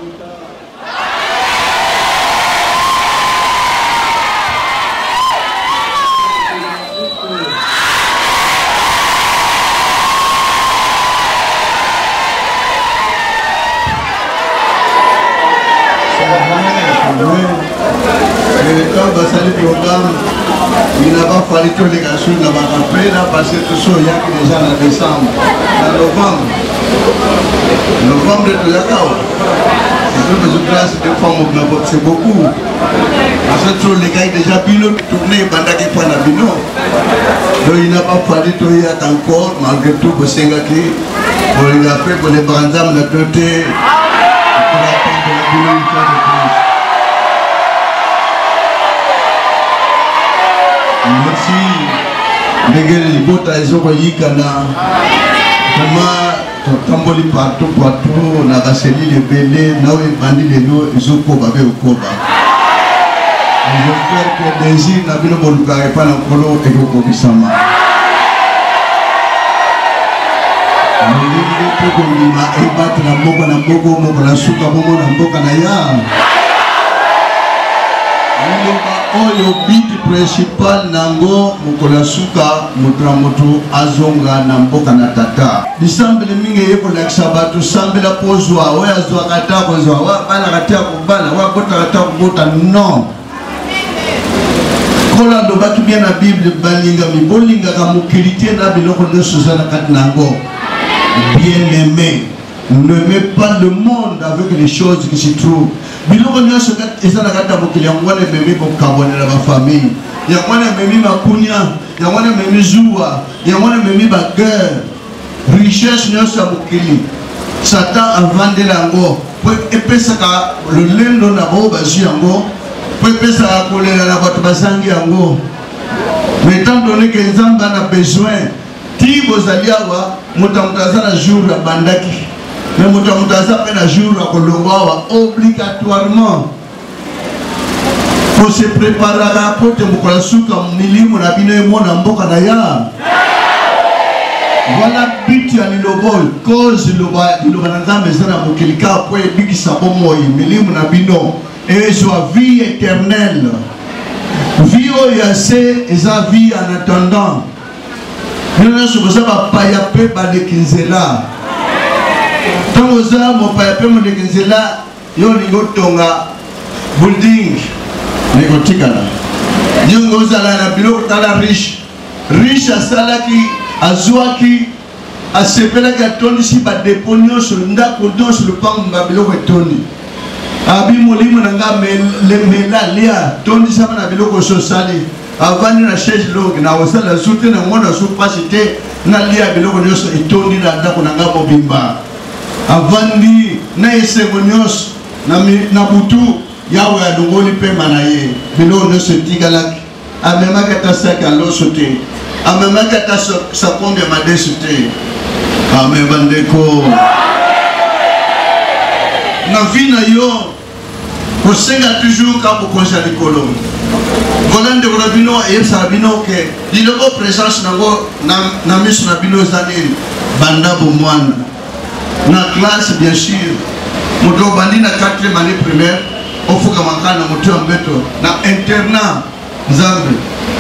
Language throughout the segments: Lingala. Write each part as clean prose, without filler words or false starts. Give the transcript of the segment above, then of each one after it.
Ntango basali programme, il n'a pas fallu toleka sur na barappel là parce que toso oyaki déjà na décembre, na novembre. Novembre toyaka awa. Surtout que place deux fois mobima c'est beaucoup. Parce que tolekaki déjà bino tourne ebandaki mpo na bino. Donc il n'a pas fallu toyaka encore malgré tout bosengaki bolinga mpe bolembaka nzambe na bino te. Bino une fois de plus. Merci. Ndenge libota ezokoyikana vraiment totamboli partout partout na baselile ebele na oyo ebandi lelo ezokoba mpe kokoba. J'espère que désir na bino bolukaka epai na Nkolo ekokokisama. Lolenge mpe kondima ebatela mboka na moko moko na suka bongo na mboka na ya liloba oyo but principal nango mokolo ya suka moto na moto azonga na mboka na tata. Bisambeli mingi eye kolakisa bato sambela mpo ozwa oyo azwaka ata akozwa oyo abalaka te akobala oyo abotaka te akobota non. Nkolo alobaki bien na Bible, balingami bolingaka mokili te na biloko nyonso eza na kati na yango. Bien aimé, n'aimez pas le monde avec les choses qui s'y trouvent. Biloko nyonso eza na kati ya mokili yango wana ememi kokabwana na bafamille, yango wana ememi makunia, yango wana ememi zuwa, yango wana ememi baguerre. Richesse nyonso ya mokili Satan avandela yango mpo epesaka lolendo na baoyo bazwi yango, mpo epesaka kolela na bato bazangi yango. Mais étant donné que Nzambe ana besoin ti bozali awa, moto ya moto aza na jour abandaki, mais moto ya moto aza mpe na jour akolongwa awa obligatoirement. Kose preparaka mpo te mokolo ya suka milimo na bino emona mboka na ya. Voilà but ya liloba oyo cause liloba liloba na Nzambe eza na mokili kaka mpo ebikisa bomoi milimo na bino ezwa vie éternelle. Vie oyo ya se eza vie en attendant. Bino nyonso boza bapaya mpe baleki nzela. Ntango oza mopaya mpe moleki nzela, Yo olingi otonga building ekotikala. Yo olingi ozala na biloko tala riche. Riche asalaki azwaki asepelaki atondisi badepo nyonso ndako nyonso lopango ba biloko etondi. Abi molimo na nga mela lia tondisama na biloko osi osali. Avandi na chaise longue na osala zu te na mona zu pasi te nalia biloko nyonso etondi na ndako na nga mobimba. Avandi na esengo nyonso na, na butu. Yawe alongoli pema na ye, biloko nyonso etikalaki. Amemaki ata saki ya loso te, amemaki ata sakombi ya madesu te. Amen, bandeko. Na vie na yo kosenga toujours ka bokonzi ya likolo. Voilà ndeko na bino eyebisaka bino ke lilobo présence nango na, na miso na bino eza nini banda bomwana na classe bien sûr moto obandi na 4e année primaire ofukama kaka na moto ya mbeto na internat nzambe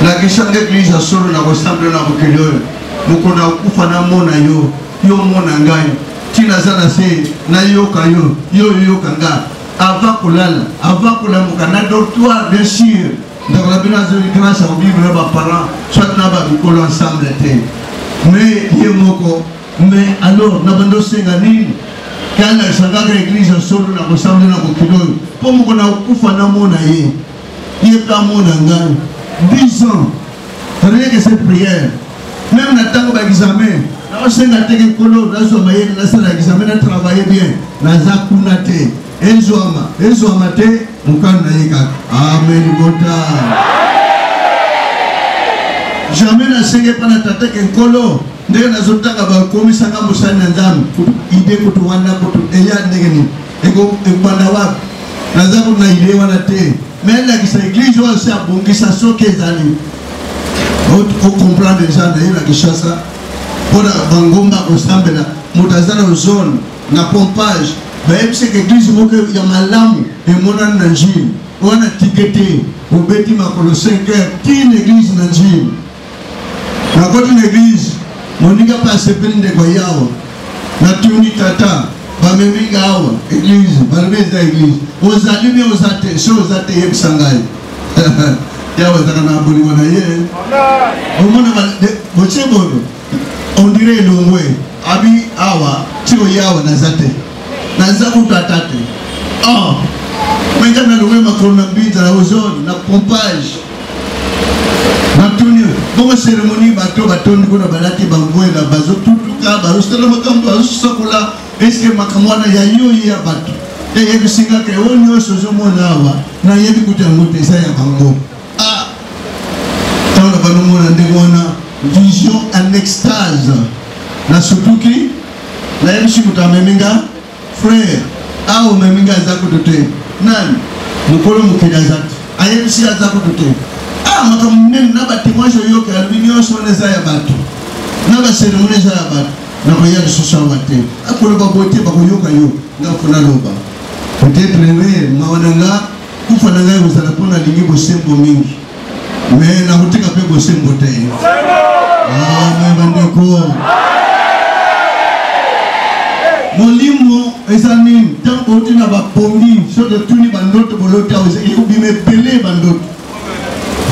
lakisa nga eglise ya solo na kosambela na mokili oyo mokolo na kokufa namona yo yo omona ngai ntina aza na se nayoka yo yo oyoka nga avant kolala avant kolamuka na dortoir bien sûr ndako na bino azoli grâce ya kovivre na baparent soit na bamikolo ensemble te mais ye moko mais alors na bando osenga nini kalakisa kaka eglise ya solo na kosambela na mokili oyo mpo moko na kokufa namona ye ye mpe amona ngai 10 ans rien que cette prière même na ntango ba examen naosenga te ke nkolo nazwa mayele nasala examen na travaille bien naza kuna te ezwama ezwama te mokano na ye kaka amen libota jamais nasenge mpa na tata ke nkolo ndenge nazotanga bakomisaka mosali na nzambe ide kutu wana kutu eya ndenge nini ekobanda wapi naza kutu na ide wana te me alakisa eglise oyo se abongisa soki ezali ocomprendre deja na ye na kinshasa mpo na bangomba kosambela moto aza na zone na pompage. Bayebisi ke eglise moko ya malamu emonani na Njili. Wana tike te, obeti makolo 5 heures ti na eglise na Njili. Nakoti na eglise, moninga mpe asepeli ndeko yawa. Natuni tata, bamemi nga awa eglise, balobi eza eglise. Ozali bien oza te, so oza te yebisa ngai. Yawe azalaka na bolingo na ye. Omona botie boye, on dirait elongwe. Abi awa, ti oye awa naza te. Naza kutu ata te. Oh, me nga nalongwe makolo na mbinza na ozone na pompage. Natuni bongo cérémonie bato batondi kuna balati bangwela bazotutuka bazosala makambo bazosakola eske makambo wana ya yo ye ya bato eyebisi nga ke oyo nyonso ozomona awa nayebi kutu yango te eza ya bango. Ah, ntango na banomona ndenge wana vision en extase nasutuki, nayebisi moto amemi nga frère awa omemi nga aza kutu te nani mokolo mokili aza te ayebisi aza kutu te. Ah, makambo minene na batémoignage oyoki alobi nyonso wana eza ya bato na baseremoni eza ya bato, nakoya lisusu awa te. Akoloba boye te, bakoyoka yo nga mpo naloba peut-être erreur mawa na nga kufa na ngai kozala mpo nalingi bosembo mingi me nakotika mpe bosembo te. Amen bandeko. Molimo eza nini? Ntango bouti na bapongi, soki otuni bandoto bolota, ekobima ebele bandoto.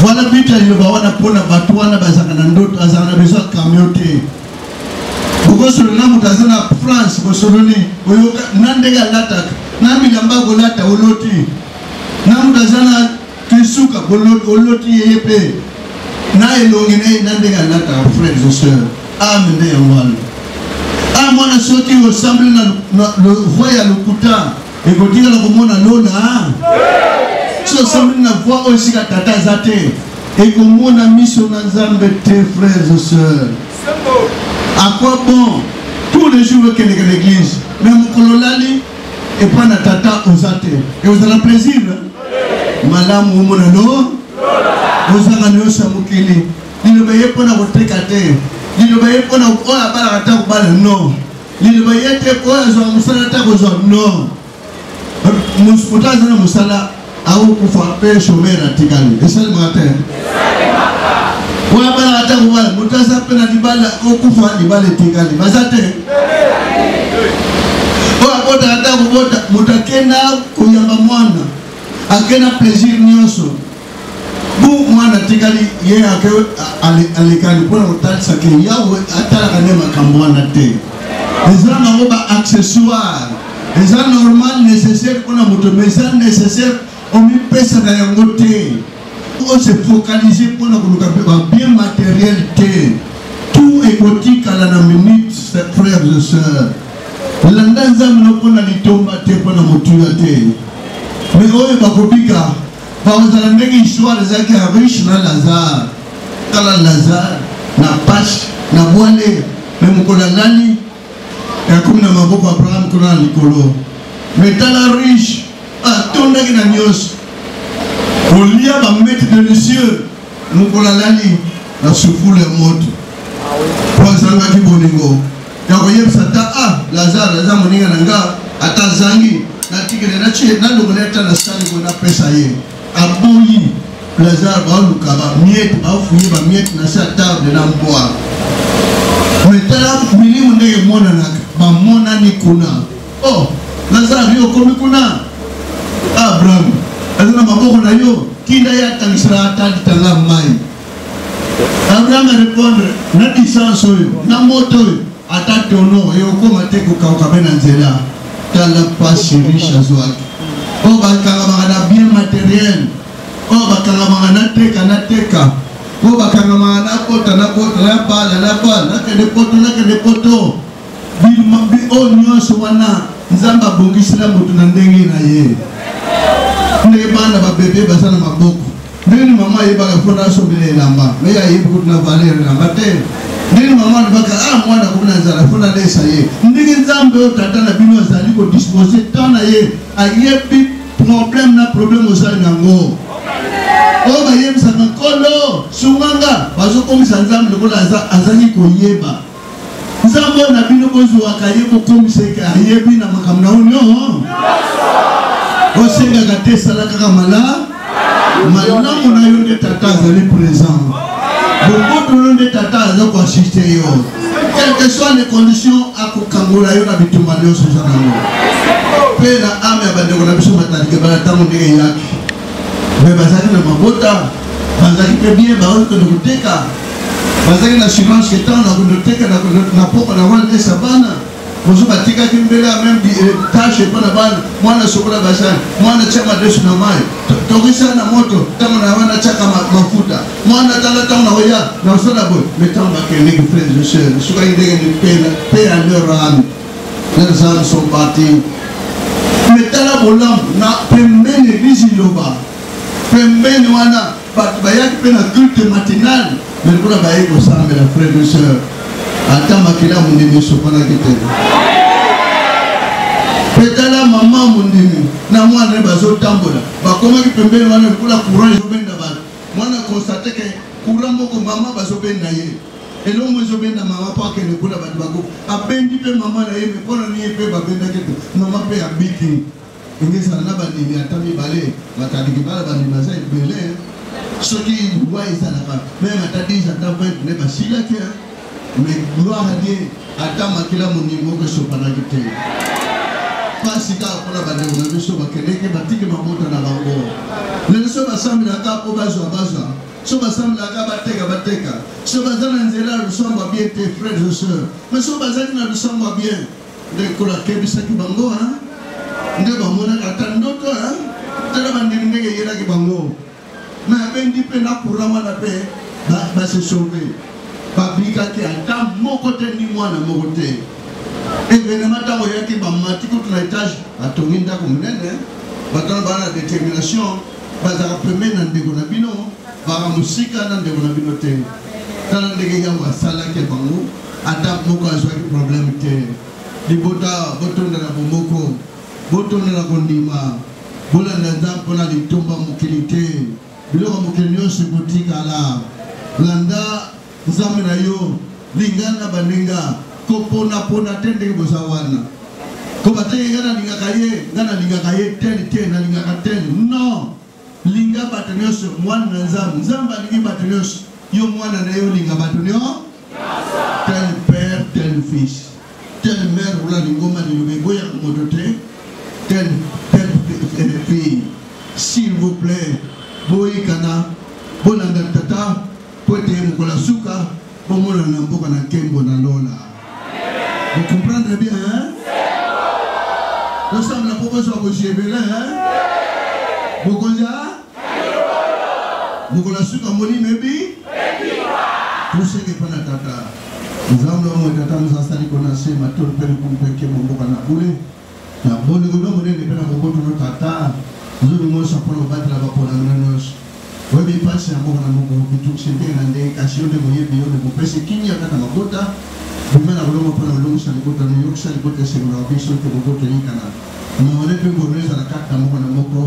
Voilà but ya liloba wana mpo na bato wana bazalaka na ndoto, azalaka na besoin ya camion te. Bokosolola na moto aza na France, bosololi oyoka na ndenge alataka na bilamba akolata, oloti na moto aza na Kisuka, oloti ye mpe na elongi na ye na ndenge alataka. Frères et sœurs, ame nde yango wana. A mwana, soki osambeli na voi ya lokuta, ekotikala komona lola. Soki osambeli na voi oyo esika tata aza te, ekomona miso na Nzambe te. Frères et sœurs, à quoi bon tous les jours okendeka na église, mais mokolo olali epai na tata oza te, ekozala plaisir malamu omona lo ozanga nyonso ya mokili. Liloba ye mpo na koteka te, liloba ye mpo na oyo abalaka ta kobala non, liloba ye te oyo azwaka mosala ta kozwa non. Moto aza na mosala akokufa mpe chômeur atikali, esalemaka te. Oyo abalaka ta kobala, moto aza mpe na libala akokufa, libala etikali, baza te. Oyo abotaka ta kobota, moto akenda koyamba mwana, akenda plaisir nyonso bu mwana atikali ye ake alekali mpona kotalisa ke Yawe atalaka nde makambo wana te. Eza nango ba accessoire, eza normal nécessaire mpona moto, mais eza nécessaire omipesaka yango te, ose focaliser mpona koluka ba bien matériel te. Tout ekotikala na minute. Frères et sœurs, landa Nzambe no mpona litomba te, mpona motuya te, mais oyo bakobika bakozala ndenge histoire ezalaki ya riche na Lazare. Tala Lazare na pasi na bwale, me mokolo alali akomi na maboko ya Abraham kuna na likolo. Me tala riche atondaki na nyonso, kolia bamete délicieux, mokolo alali na sufulu ya moto mpo azangaki bolingo ya koyebisa ata a Lazare aza moninga na nga, ata azangi natikele nalongola ata na sani boye napesa ye. Aboyi. Lazare baoluka bamiete, bafuye bamiete na se ya table na mbwa. Me tala milimu ndenge emonanaka, bamonani kuna. Oh Lazare, yo okomi kuna, Abraham aza na maboko na yo, tinda ye atangisela ata litanga mai. Abraham arépondre na distance oyo na moto oyo ata tono ekokoma te, kokauka mpe na nzela. Tala mpasi riche azwaki. Oyo bakangamaka na bien matériel, oyo bakangamaka na teka na teka, oyo bakangamaka na kota na kota na bala na bala, nakende poto nakende poto, oyo nyonso wana Nzambe abongisela moto na ndenge na ye. Ndenge bana babebe baza na maboko, ndenge nini mama ayebaka mpo nasombela elamba, me ye ayebi kutu na valeur elamba te. Ndenge mama alobaka a mwana akomi na nzala mpo nalesa ye, ndenge Nzambe oyo tata na bino azali kodispose temps na ye, ayebi problème na problème ozali nango. Oyo bayebisaka Nkolo sunganga, bazokomisa Nzambe lokola azangi koyeba. Nzambe na bino bozwaka ye bokomisa eke ayebi na makambo na yo nyonso. Osengaka te, sala kaka mala malamu na yo nde tata azali présent. Boboto no nde tata aza koassiste yo. Quelles que soient les conditions, akokangola yo na bitumba nyonso oza nango. Mpe na ame ya bandeko na biso matalike bala ntango ndenge eyaki. Mais bazalaki na mabota, bazalaki mpe bien, baoki kende koteka. Bazalaki na assurance ke ntango nakende koteka na poko na wana esa bana. Mosusu batikaki mbela ya meme tâche epa na bana, mwana sokola basani, mwana tia madesu na mai, tokisa na moto, ntango na wana tiaka mafuta, mwana tala ntango na koya na kosala boye. Mais ntango bakendeki frères et sœurs, sukaki ndenge ni paix à leur âme, leurs âmes sont parties. Mais tala bolamu na pembeni église Liloba, pembeni wana bato bayaki mpe na culte matinal, mais lokola bayaki kosambela frères et sœurs, ata makila mondimi esopanaki te. Mpe tala mama mondimi na mwana ye bazotambola, bakomaki pembeni wana lokola courant ezobenda bato, mwana constate ke courant moko mama bazobenda ye, eloko moko ezobenda mama mpo akende kuna bato bako abendi mpe mama na ye, me mpo na nini mpe babendaki te mama mpe abiki. Ndenge ezala na bandimi ata mibale, bataliki bala bandimi baza ebele. Soki liwa ezalaka meme ata 10 ata 20 nde basilaki, mais gloire à Dieu, ata makila mondimi moko esopanaki te. Pasi kaka mpona bandeko na biso bakendeki batiki mabota na bango. Lelo so basambelaka mpo bazwa bazwa, so basambelaka bateka bateka, so baza na nzela ya losambo ya bien te, frères et sœurs, mais so bazali na losambo ya bien nde Nkolo akebisaki bango, nde bamonaka ata ndoto, tala bandimi ndenge eyelaki bango. Me abendi mpe na courant wana mpe base sauve, babikaki ata moko te, ni mwana moko te. Evenema ntango eyaki, bamati kutu na etage, batongi ndako monene. Bato wana baa na determination, bazalaka pembeni na ndeko na bino, baka mosika na ndeko na bino te. Tala ndenge Yawe asalaki bango, ata moko azwaki problème te. Libota, botonda na bomoko, botonda na kondima, bolanda Nzambe mpo na litomba mokili te. Biloko ya mokili nyonso ekotikala. Landa Nzambe na yo, linga na baninga, koponapona te ndenge boza wana. Koba te ngai nalingaka ye, ngai nalingaka ye tel te, nalingaka tel. Non! Linga bato nyonso, mwana na Nzambe. Nzambe alingi bato nyonso. Yo mwana na ye olinga bato nyonso. Tel père, tel fils. Tel mère ola lingomba liloba eboyaka moto te. Tel tel fille. S'il vous plaît, boyikana, bolanda tata po ete mokolo ya suka bomonana na mboka na nkembo na lola. Vous comprendre bien, hein? Tosambela mpo bozwa bozwi ebele, hein? Bokonzi mokolo ya suka molimo ebi tosenge epai na tata Nzambe oyo tata mozasali kona se matolo mpe lokumu mpe nkembo mboka na bule na bolingo no monene mpe na boboto no tata nzobi nyonso mpo na kobatela baponami no nyonso. Oyebi mpasi ya mboka na moko, bitungisi ndenge na ndenge, kasi yo nde moyebi, yo nde mopesi kimia kati na mabota. Bima na kolonga mpo na kolongisa libota no, yokisa libota esengo na biso ete boboto eyikana, mawa mpe ngolu ezala kati na moko na moko.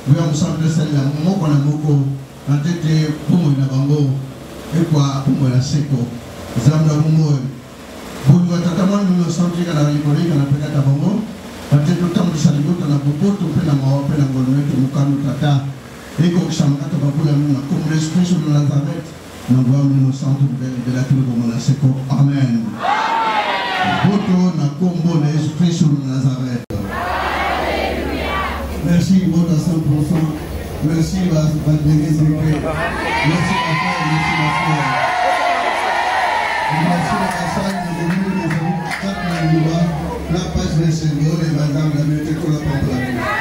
Nguya mosantu esalela moko na moko na tete bomoi na bango ekwa bomoi ya seko. Nzambe ya bomoi, bolingo ya Tata Mwana Molimo Santu ekalaka likolo ekala mpe kati na bango, na tete otambwisa libota na boboto mpe na mawa mpe na ngolu ete mokano Tata ekokisama kati na babula mino na nkombo na Yesu Kristo na Nazareth na nguya Molimo Santu libela libela kino bomoi na seko. Amen. Boto na nkombo na Yesu Kristo na Nazareth. Merci Libota 100%. Merci ba ba délégués Merci ma frère, merci ma frère. Merci na basali na molimo ezali kati na liloba na pasi na esengo oyo banzambe na bino te kola pambola bino.